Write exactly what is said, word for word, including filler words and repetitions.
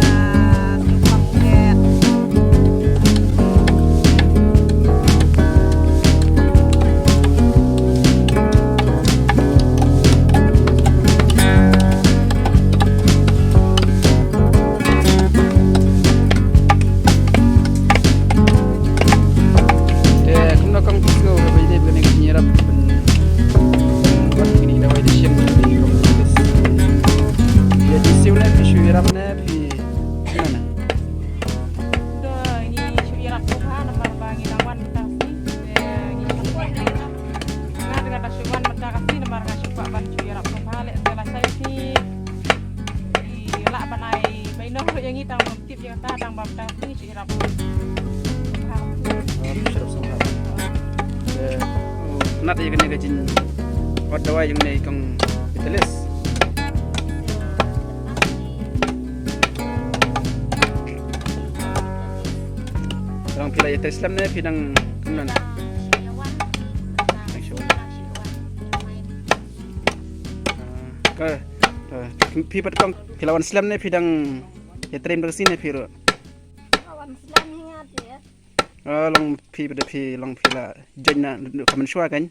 Ba, tu pang ket. Te kumno kong phi sngewbha ba ïadei bad kane ka jingïarap ban, ban wan kine ki dawai dashiang ban ïadei kong phi. Ïa jingsiewlem phi shu ïarap ne phi kumno ne? To ngi shu ïarap sngewbha namar ba ngi dang wan mynta ka sngi. Te ngi shu ïarap. Nga te nga dang shu wan mynta ka sngi namar nga shu kwah ban shu ïarap sngewbha lehse lashai sngi. Ngi lah ban ai bainong ruh ïa ngi tang ba tip ïa kata tang ba mynta ka sngi shu ïarap. Shu ïarap sngewbha. Te, oh, nat ïa kane ka jingwad dawai jong ne kong Vitalis. Dang phi la ïatrei slem ne phi dang kumno? Ah, ka, ah, phi pat kong phi la wan slem ne phi dang ïatrei mynta ka sngi ne phi ruh? Ka wan slem hi nga te. Ah, long phi pat phi long phi la join na ka mynshuwa kan.